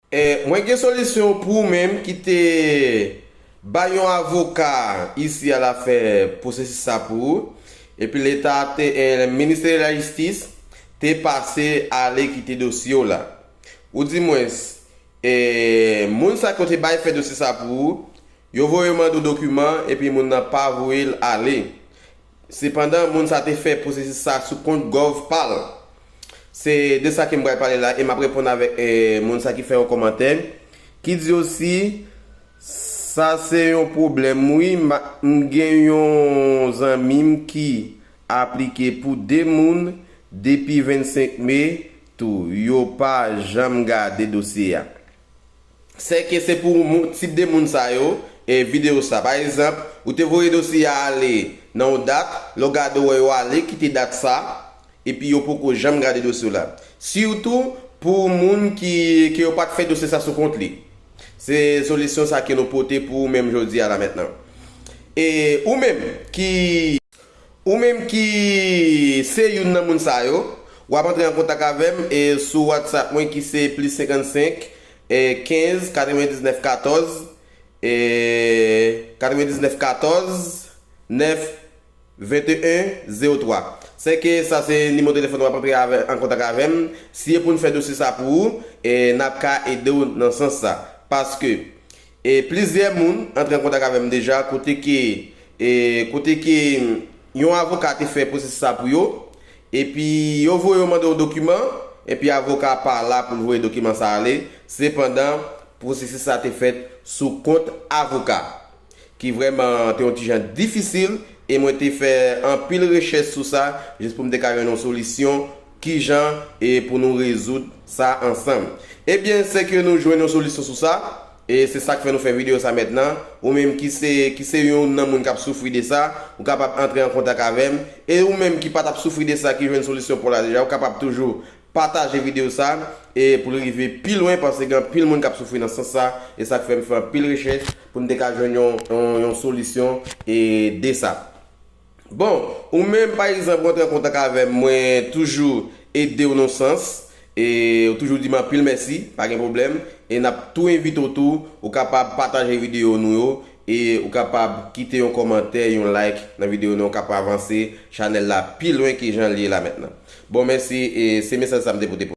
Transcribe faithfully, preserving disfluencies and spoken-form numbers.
E, mwen gen solisyon pou ou menm ki te bay yon avoka isi a la fè pwosesis sa pou ou. Epi Leta te, e, Ministè de la Jistis te pase ale kite dosye w la. Ou di mwens, e, moun sa ke w te bay fè dosye sa pou ou, yo voye mande w dokiman epi moun nan pa voye l ale. Sepandan, moun sa te fè pwosesis sa sou kont Gov pa l. Se de sa ke m pral pale la e m ap reponn avèk, e, moun sa ki fè yon kòmantè ki di osi, sa se yon pwoblèm wi, m gen yon zanmi m ki aplike pou de moun depi vennsenk me tou, yo pa janm gade dosye a. Sèke se pou moun, tip de moun sa yo, e videyo sa. Pa egzanp, ou te voye dosye a ale nan yon dat, lè w gade w wè yo ale kite dat sa, epi yo poko janm gade dosye w la. Sitou pou moun ki, ke yo pa t fè dosye sa sou kont li. Se solisyon sa ke nou pote pou ou menm jodi a la mentnan. E ou menm ki Ou menm ki se youn nan moun sa yo, w ap antre an kontak avè m e sou WhatsApp mwen ki se plis senkannsenk, e kenz, katrevendiznèf katòz, e katrevendiznèf katòz, nèf venteyen zewo twa. Sèke sa se nimewo telefòn w ap antre avè, an kontak avè m. Si e pou n fè dosye sa pou ou, e n ap ka ede w nan sans sa. Paske E plizyè moun antre an kontak avè m deja, kote ke, e, kote ke yon avoka te fè pwosesis sa pou yo, epi yo voye yo mande yon dokiman, epi avoka pa la pou l voye dokiman sa ale. Sepandan, pwosesis sa te fèt sou kont avoka, ki vrèman te yon ti jan difisil, e mwen te fè anpil rechèch sou sa, jis pou m te ka jwenn yon solisyon kijan e pou nou rezoud sa ansanm. Ebyen, sèke nou jwenn yon solisyon sou sa, e se sa k fè nou fè videyo sa mentnan. Ou menm ki se, ki se youn nan moun k ap soufri de sa, ou kapab antre an kontak avè m. E ou menm ki pa t ap soufri de sa, ki jwenn solisyon pou la deja, ou kapab toujou pataje videyo sa, e pou l rive pi lwen, paske gen anpil moun k ap soufri nan sans sa, e sa k fè m fè anpil rechèch pou m te ka jwenn yon, yon, yon solisyon, e, de sa. Bon, ou menm, pa egzanp, ou antre an kontak avè m, mwen toujou ede w nan sans, e ou toujou di m anpil mèsi, pa gen pwoblèm, e n ap tou envite w tou, ou kapab pataje videyo nou yo, e ou kapab kite yon kòmantè, yon like nan videyo nou, ou kapab avanse chanèl la pi lwen ke jan l ye la mentnan. Bon, mèsi, e se mesaj sa m te pote pou